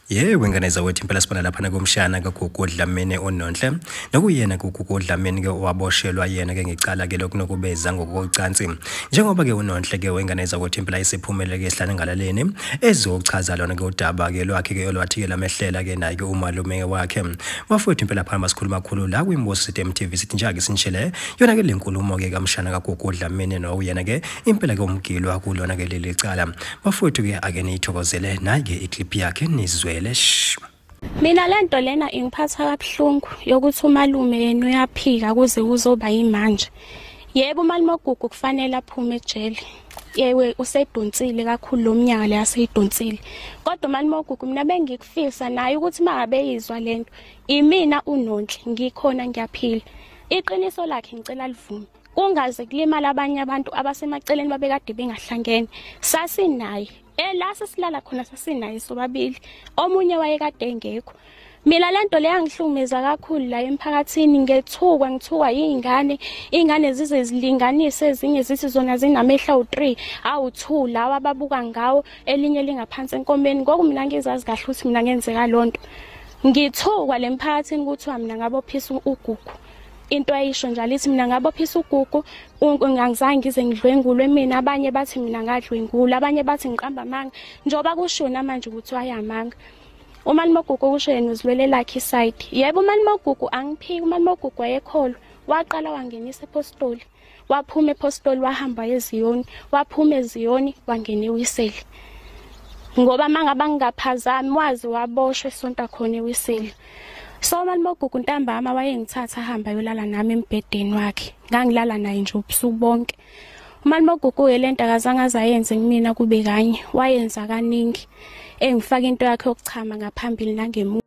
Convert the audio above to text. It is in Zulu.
Yebo, ingane zawethu, impela sibona laphana komshana kaGugu Dlamini uNonhle, nokuyena kuGugu Dlamini ke owaboshelwa yena ke ngecala ke lokunokubeza ngokocansi. Njengoba ke uNonhle ke wengane zawethu impela isiphumele ke esihlangalaleni ezochaza lona ke udaba ke lwakhe ke olwathi ke lamehlela ke naye ke umalume wakhe. Bafowethu, impela phana sikhuluma kakhulu la kwiMbosi City MTV, sithi nje ake sinishele yona ke lenkulumo ke kamshana kaGugu Dlamini nowuyena ke impela ke umgilwa kulona ke leli cala. Bafowethu ke ake niyithokozele naye ke iclip yakhe nizwe. Mina lento lena ingiphatha kabuhlungu yokuthi umalume yena uyaphika kuze kuzoba yimanje. Yebo, umalume oGugu kufanele aphume ejele. Yewe, usedonsile kakhulu lo mnyaka le aseyidonsile. Kodwa umalume oGugu mina bengikufisa naye ukuthi mangabe yizwa lento, imina uNonhle ngikhona ngiyaphila. Iqiniso lakhe ngicela livume. Kungaze kulimala abanye abantu abasemaceleni babekade bengahlangene. Sasinaye. La sesilala khona sasinaye sobabili, omunye wayekade engekho. Mina lento le yangihlukumeza kakhulu la emphakathini, ngethukwa ngithukwa yingane, ingane zize zilinganise, ezinye zithi zona zinamehla awu3 awu2 lawa ababuka ngawo, elinye lingaphansi enkomeni. Ngoku mina ngizazi kahle ukuthi mina ngenzeka lonto. Ngithukwa lemphakathini kuthiwa mina ngabophisa uGugu. Into ayisho njalo ithi mina ngabophisa uGugu, ngangizange ngize ngidlwengulwe mina, abanye bathi mina ngadlwengula, abanye bathi ngiqamba amanga, njengoba kusho namanje ukuthi wayamanga. Umalume oGugu kusho yena uzilwele lakhe iside. Yebo, umalume oGugu angiphiki, umalume oGugu wayekholwa, waqala wangenisa ePostoli, waphuma ePostoli wahamba eZiyoni, waphuma eZiyoni wangena eWiseli. Ngoba mangaba ngingaphazami wazi waboshwa esonta khona eWiseli. So umalume oGugu ntambama wayengithatha ahamba yolala nami embhedeni wakhe. Ngangilala naye nje ubusuku bonke. Umalume oGugu lento akazange azayenze kumina kube kanye, wayenza kaningi. Engifaka into yakhe yokuchama ngaphambili nangemuva.